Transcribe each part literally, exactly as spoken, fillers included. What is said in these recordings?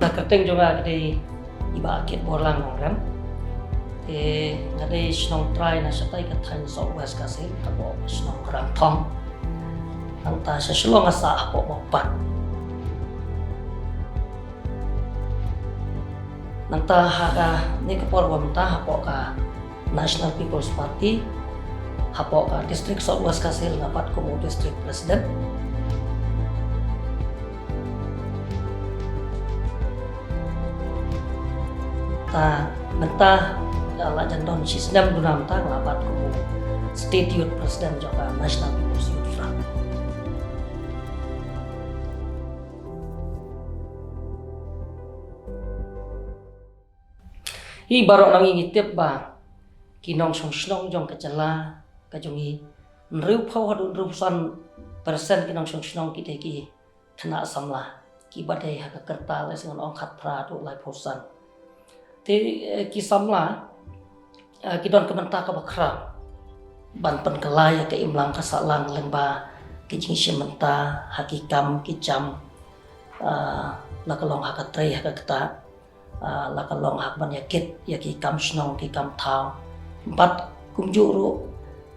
Na kyrteng jong nga ka dei i Bah Kitborlang Nongrem. Te nga dei shnong trai na shatai ka thaiñ South West Khasi Hills, hapoh shnong Krangthong. Nangta sha Shillong nga sah hapoh Mawpat. Nangta ha kane ka por ba mynta hapoh ka National People's Party, hapoh ka District South West Khasi Hills nga bat kum u District President. Ta mynta, la jan don shi snem duna mynta nga la bat kum u State Youth President jong ka National People's Youth Front. Hi baroh nang ngi ngi tip ba ki nongshong shnong jong ka jylla ka jong ngi, hynriewphew haduh hynriewphew san percent ki nongshong shnong ki dei ki khynnah samla, kiba dei ha ka kyrta lehse ngan ong khatphra haduh laiphew san. Te, eh, ki samla, eh, ki don ka bynta kaba khraw ban pynkylla ïa ka imlang ka sahlang lyngba ki jingshim bynta ha ki kam ki jam, eh, la ka long ha ka trei ha ka ktah, ah, la ka long ha ka ban ïa kit ïa ki kam shnong ki kam thaw. Bad kumjuh ruh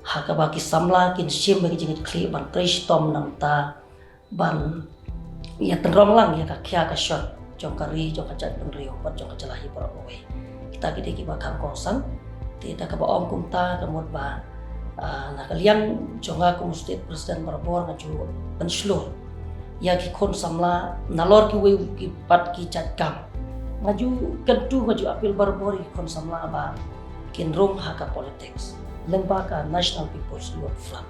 ha kaba ki samla kin shim ïa ki jingkitkhlieh ban trei shitom nangta ban ïa tynrong lang ïa ka khia ka shot jong ka ri, jong ka jaitbynriew bad jong ka jylla hi baroh kawei. Kita ki dei kiba kham kongsan. Te da kaba ong kumta ka mut ba, ah, na ka liang jong nga kum u State President barabor nga ju pynshlur ïa ki khun samla nalor kiwei ki pat ki jait kam. Nga ju kyntu, nga ju appeal barabor ïa ki khun samla ba kin rung ha ka politics lyngba ka National People's Youth Front.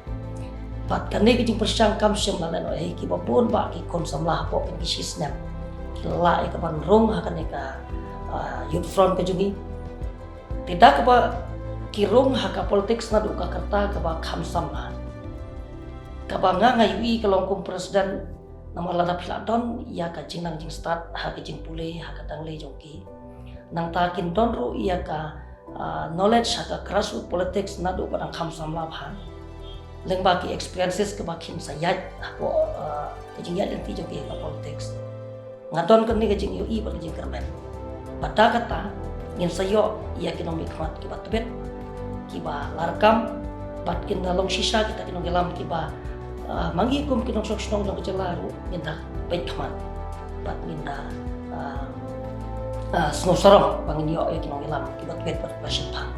Bad kane ka jingpyrshang kam shym la lehnohei, kiba bun ba ki khun samla hapoh kine ki shi snem ki la lah ïa ka ban rung ha kane ka, ah, Youth Front ka jong ngi. Te da kaba ki rung ha ka politics naduh ka kyrta kaba kham samla, kaba nga nga ïohi ka long kum President, namar lada phi la don ïa ka jingnang jingstad ha ka jingpule ha ka danglei jong ki, nangta kin don ruh ïa ka, ah, knowledge ha ka grassroots politics naduh ba dang kham samla bha, lyngba ki experiences kaba kin sa ïaid hapoh, ah, ka jingïaid lynti jong ki ha ka politics. Nga don kane ka jingïohi bad ka jingkyrmen. Bad da kata ngin sa ïoh ïa ki nongmihkhmat kiba tbit, kiba larkam, bad kin da long shisha kita ki nongïalam kiba, ah, ma ngi kum ki nongshong shnong jong ka jylla ruh ngin da peit khmat bad ngin da, ah, ah, sngewsarong ba ngin ïoh ïa ki nongïalam kiba tbit bad kiba shemphang.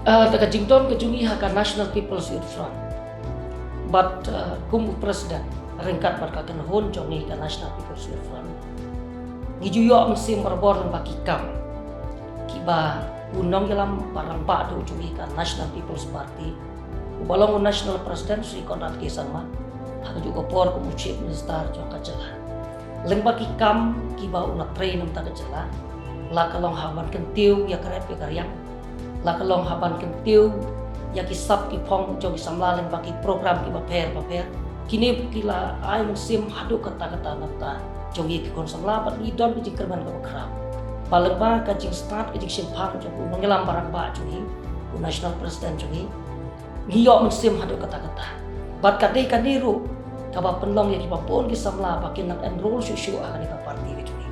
Ah, da ka jingdon ka jong ngi ha ka National People's Youth Front bad, ah, kum u President ryngkat bad ka kynhun jong ngi ka National People's Youth Front, ngi ju ïoh mynsiem barabor lyngba ki kam kiba u nongïalam ba rangbah duh jong ngi ka National People's Party, uba long u National President Shri Conrad K Sangma, ha kajuh ka por kum u Chief Minister jong ka jylla, lyngba ki kam kiba u la trei na bynta ka jylla, la ka long ha ban kyntiew ïa ka rep ïa ka riang, la ka long ha ban kyntiew ïa ki sap ki phong jong ki samla lyngba ki program kiba pher ba pher. Kine ki la ai mynsiem haduh katta katta na bynta jong ngi ki khun samla bad ngi don ka jingkyrmen kaba khraw ba lyngba ka jingstad ka jingshemphang jong u nongïalam ba rangbah jong ngi, u National President jong ngi, ngi ïoh mynsiem haduh katta katta. Bad ka dei kane ruh kaba pynlong ïa kiba bun ki samla ba kin nang enroll shuh shuh ha kane ka party ka jong ngi.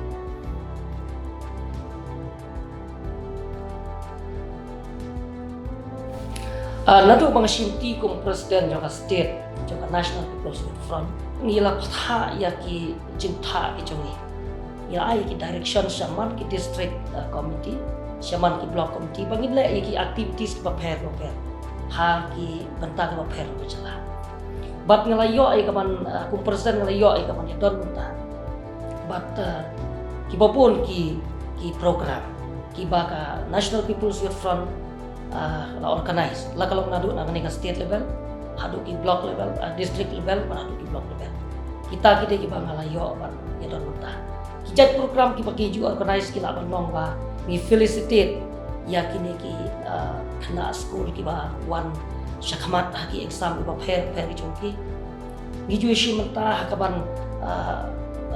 Ah, naduh ba nga shimti kum President jong ka State jong ka National People's Youth Front, ngi la pynthah ïa ki jingthah ki jong ngi. Ngi la ai ïa ki direction sha man ki district, ah, committee, sha man ki block committee ba ngin leh ïa ki activities kiba pher ba pher ha ki bynta kiba pher ba jylla. Bad nga la ïoh ïa ka ban, ah, kum President nga la ïoh ïa ka ban ïa don bynta bad, ah, kiba bun ki, ki program kiba ka National People's Youth Front, ah, la organize, la ka long naduh na kane ka state level haduh ki block level, ah, district level bad haduh ki block level. Kita ki dei kiba nga la ïoh ban ïa don bynta. Ki jait program kiba ki ju organize ki lah ban long ba ngi felicitate ïa kine ki, ah, khynnah skul kiba wan shakhmat ha ki exam kiba pher pher ki jong ki. Ngi ju ïashim bynta ha ka ban, ah,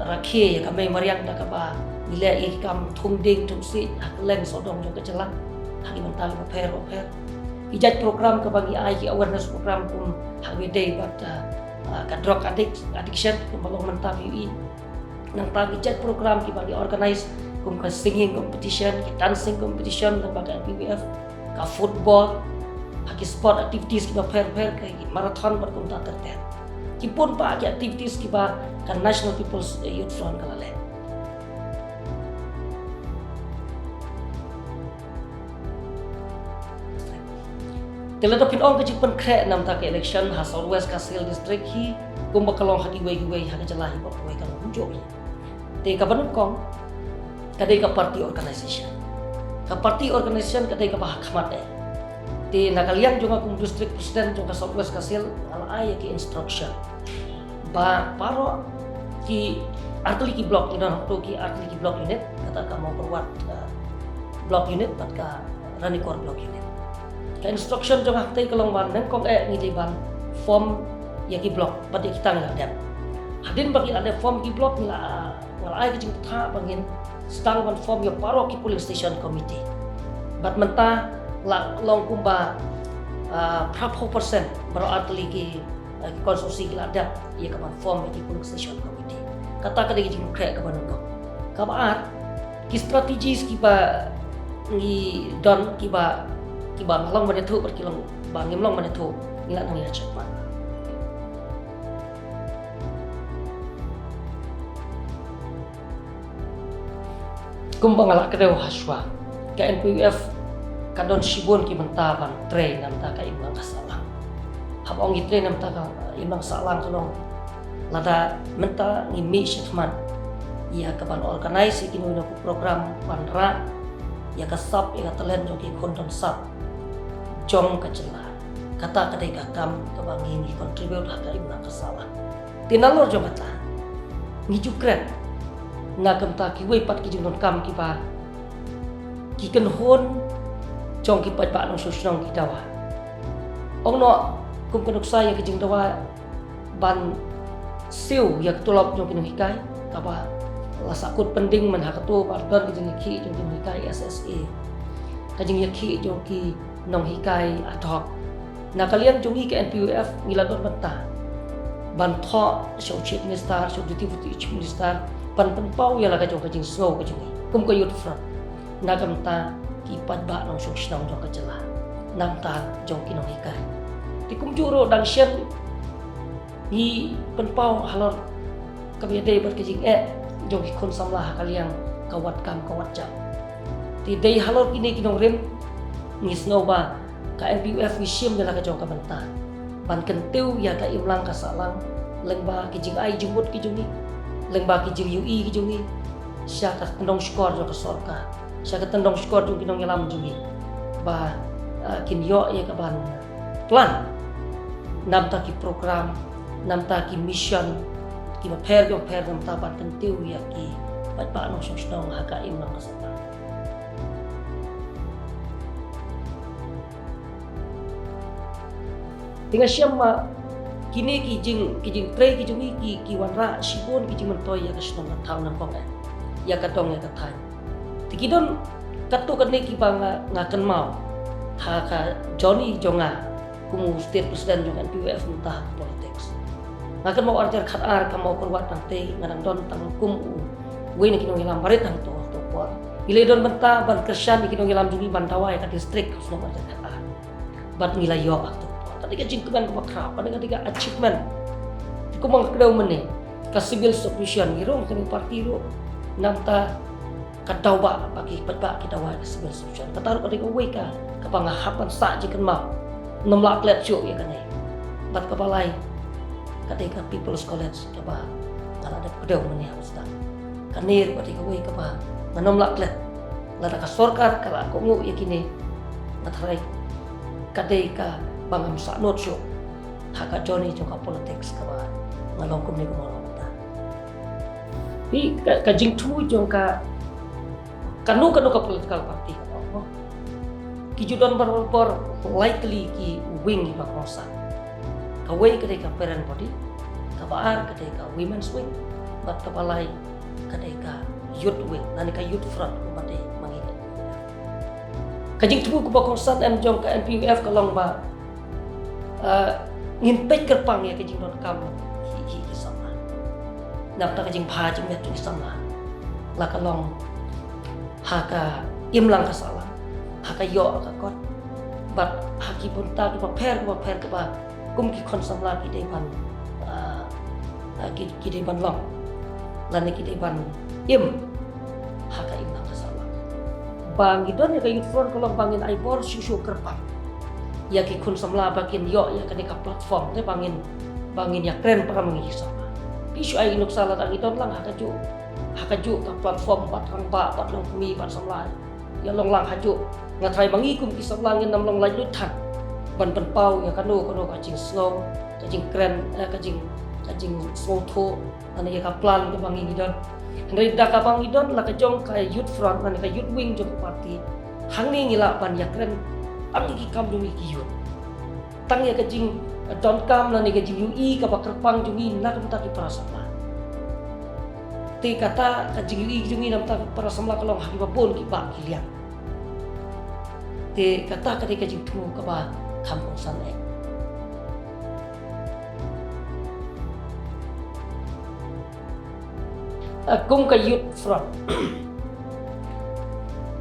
rakhe ïa ka mei mariang da kaba ngi leh ïa ki kam thung dieng thung siej ha kylleng sawdong jong ka jylla ha ki bynta kiba pher ba pher. Ki jait program kaba ngi ai, ki awareness program kum ha kaba ïadei bad, ah, ah, ka drug addict, addiction, kumba long mynta phi ïohi. Nangta ki jait program kiba ngi organize kum ka singing competition, ki dancing competition lyngba ka N P Y F, ka football, ha ki sport activities kiba pher pher, ka ki marathon bad kumta ter ter. Ki bun pat ki activities kiba ka National People's Youth Front ka la leh. Te lada phin ong ka jingpynkhreh namar ka election ha South West Khasi Hills District hi, kumba ka long ha kiwei kiwei ha ka jylla hi, bad kawei ka long kumjuh hi. Te kaba nyngkong, ka dei ka party organization. Ka party organization ka dei kaba ha khmat eh. Te na ka liang jong nga kum district president jong ka South West Khasi Hills, nga la ai ïa ki instruction ba baroh ki artylli ki block, ngi don hangto ki artylli ki block unit, kata ka Mawkyrwat, uh, block unit bad ka Ranikor block unit. Ka instruction jong nga hangtei ka long ba nyngkong eh ngi dei ban form ïa ki block bad ïa kita ngi la dep. Hadien ba ngi la dep form ki block, ngi la, nga la ai ka jingpyrta ba ngin sdang ban form ïa baroh ki polling station committee. Bad mynta la long kumba, ah, phra phew percent baroh artylli ki, ah, ki constituency ki la dep ïa ka ban form ïa ki polling station committee. Kata ka dei ka jingkhreh kaba nyngkong. Kaba ar, ki strategies kiba ngi don, kiba, kiba nga long ban ïathuh bad ki long ba ngim long ban ïathuh, ngi la nang ïa check pat. Kumba nga la kdew ha shuwa, ka N P Y F ka don shibun ki bynta ban trei namar ka imlang ka sahlang. Haba ong ngi trei namar ka imlang sahlang ka long lada mynta ngi mih shakhmat ïa ka ban organize ïa kino kino ki program ban rah ïa ka sap, ïa ka talent jong ki khun don sap jong ka jylla. Kata ka dei ka kam kaba ngi, ngi contribute ha ka imlang ka sahlang. Te nalor jong kata, ngi ju kren na ka bynta kiwei pat ki jingdonkam kiba ki kynhun jong ki paidbah nongshong shnong ki dawa. Ong noh kum ka nuksa ïa ka jingdawa ban siew ïa ka tulop jong ki nonghikai, kaba la sahkut pending mynta ha kato ba don ka jingïakhih jong ki nonghikai S S A, ka jingïakhih jong ki nonghikai ad hoc. Na ka liang jong ngi ka N P Y F ngi la don bynta ban thoh sha u Chief Minister, sha u Deputy Chief Minister, ban pynpaw ïa la ka jong ka jingsngew ka jong ngi kum ka Youth Front na ka bynta ki paidbah nongshong shnong jong ka jylla, na ka bynta jong ki nonghikai. Te kumjuh ruh dang shen ngi pynpaw halor kaba ïadei bad ka jingeh jong ki khun samla ha ka liang ka wat kam ka wat jam. Te dei halor kine ki nongrim ngi sngew ba ka N P Y F ngi shim ïa la ka jong ka bynta ban kyntiew ïa ka imlang ka sahlang lyngba ki jingai jingmut ki jong ngi, lyngba ki jingïohi ki jong ngi sha ka tyndong shkor jong ka sorkar, sha ka tyndong shkor jong ki nongïalam jong ngi, ba, ah, kin ïoh ïa ka ban plan namar ki program, namar ki mission kiba pher kiba pher namar ban kyntiew ïa ki paidbah nongshong shnong ha ka imlang ka sahlang. Te nga shem ma kine ki jing, ki jingtrei ki jong ngi ki, ki wanrah shibun ki jingmyntoi ïa ka shnong ka thaw, nangkong eh ïa ka dong ïa ka thaiñ. Te ki don katto katne kiba nga, nga kynmaw ha ka journey jong nga kum u state president jong N P Y F mynta ha ka politics. Nga kynmaw arhajar khatar ka Mawkyrwat, tang te nga dang don tang kum uwei na ki nongïalam barit hangto, to por ngi la don bynta ban kyrshan ïa ki nongïalam jong ngi ban dawa ïa ka district ha u snem arhajar khatar. Bad ngi la ïoh ha kato ka por. Ka dei ka jingkmen kaba khraw, ka dei ka, dei ka achievement. Te kumba nga kdew mynne, ka civil submission, ngi rung tang party ruh, namar ka daw ba, ba ki paidbah ki dawa ïa ka civil submission. Kata ruh ka dei kawei ka, kaba nga hap ban sah jingkynmaw. Ngam lah klet shuh ïa kane. Bad kaba lai, ka dei ka People's College kaba nga la dep kdew mynne ha u sdang. Kane ruh ka dei kawei kaba ngam lah klet. Lada ka sorkar ka la kohnguh ïa kine, nga tharai ka dei kaba ngam sahnud shuh ha ka journey jong ka politics kaba nga long kumne kumba nga long mynta. Phi, ka, ka jingthmu jong ka, kano kano ka political party ka long, ki ju don barabor lai tylli ki wing kiba kongsan. Kawei ka dei ka parent body, kaba ar ka dei ka women's wing, bad kaba lai ka dei ka youth wing, lane ka youth front kumba dei ma ngi. Ka jingthmu kaba kongsan em jong ka N P U F ka long ba, eh, ngin peit kyrpang ïa ka jingdonkam ki, ki, ki samla. Namar ka jingbha jingmiat jong ki samla la ka long ha ka imlang ka sahlang, ha ka ïoh ka kot, bad ha ki bynta kiba pher kiba pher kiba kum ki khun samla ki dei ban, ah, ah, ki, ki dei ban long lane ki dei ban im ha ka imlang ka sahlang. Ba ngi don ïa ka Youth Front ka long ba ngin ai bor shuh shuh kyrpang ïa ki khun samla ba kin ïoh ïa kane ka platform te ba ngin, ba ngin ïakren para ma ngi ki samla. Phi shu ai nuksa lada ngi don lang ha kajuh, ha kajuh ka platform bad rangbah bad longkmie bad samla ïa long lang hajuh. Nga tharai ba ngi kum ki samla ngin ym long laitluid than ban pynpaw ïa kano kano ka jingsngew, ka jingkren, eh, ka jing, ka jingsngewthuh, lane ïa ka plan kaba ngi ngi don. Hynrei da kaba ngi don la ka jong ka Youth Front lane ka Youth Wing jong ka party, hangne ngi lah ban ïakren tang ïa ki kam jong ngi ki youth, tang ïa ka jingdonkam lane ka jingïohi kaba kyrpang jong ngi na ka bynta ki para samla. Te kata ka jingïohi jong ngi na ka bynta ki para samla ka long ha kiba bun ki bah ki liang. Te kata ka dei ka jingthmu kaba kham kongsan eh. Ah, kum ka Youth Front,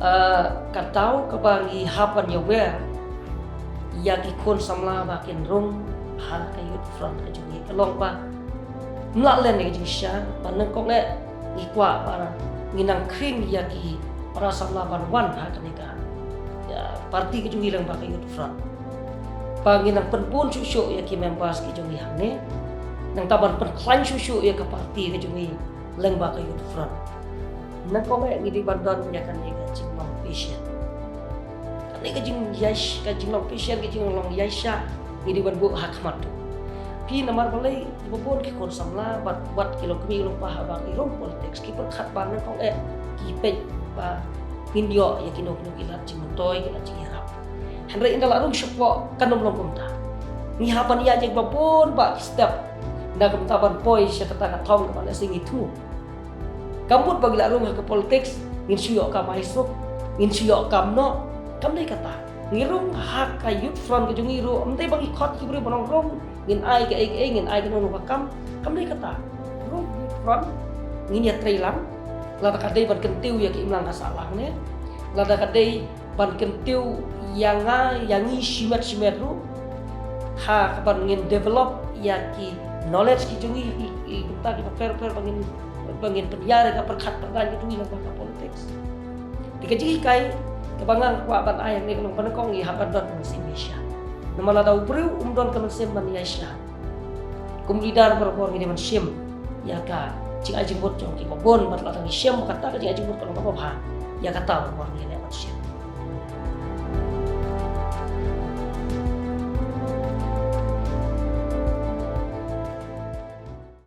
ah, ka daw kaba ngi hap ban ïawer ïa ki khun samla ba kin rung ha ka Youth Front ka jong ngi ka long ba ym lah leh ïa ka jingshisha, ba nyngkong eh ngi kwah ba ngin nang khring ïa ki para samla ban wan ha kane ka, ïa, party ka jong ngi lyngba ka Youth Front. Ba ngin nang pynbun shuh shuh ïa ki members ki jong ngi hangne. Nangta ban pynkhlaiñ shuh shuh ïa ka party ka jong ngi lyngba ka Youth Front. Nyngkong eh ngi dei ban don ïa kane ka jinglong patient. Kane ka jingïai, ka jinglong patient, ka jinglong ïaishah ngi dei ban buh ha khmat. Phi, namar balei kiba bun ki khun samla bad wat ki longkmie longkpa haba ki rung politics ki pyrkhat ba nyngkong eh ki peit ba ngin ïoh ïa kino kino ki lad jingmyntoi, ki lad jingïarap. Hynrei ynda la rung shapoh kan ym long kumta. Ngi hap ban ïaid ïa kiba bun bah ki step na ka bynta ban poi sha kata ka thong kaba lehse ngi thmu. Kam mut ba ngi la rung ha ka politics ngin shu ïoh kam aisuk, ngin shu ïoh kam noh. Kam dei kata. Ngi rung ha ka Youth Front ka jong ngi ruh ym dei ba ngi khot ki briew ban ong rung ngin ai kaei kaei, ngin ai kano kano ka kam. Kam dei kata. Rung Youth Front ngin ïatreilang. Lada ka dei ban kyntiew ïa ka imlang ka sahlang ne, lada ka dei ban kyntiew ïa nga ïa ngi shimet shimet ruh, ha kaban ngin develop ïa ki knowledge ki jong ngi, ki, ki bynta kiba pher pher ba ngin, ba ngin pynïar ïa ka pyrkhat pyrdaiñ ka jong ngi lyngba ka politics. Te ka jinghikai kaba nga kwah ban ai hangne ka long ba nyngkong ngi hap ban don ka mynsiem ïaishah. Namar lada u briew um don ka mynsiem ban ïaishah, kum leader barabor ngi dei ban shim ïa ka jingai jingmut jong kiba bun, bad lada ngi shim kata ka jingai jingmut ka long kaba bha, ïa kata barabor ngi dei ban shim.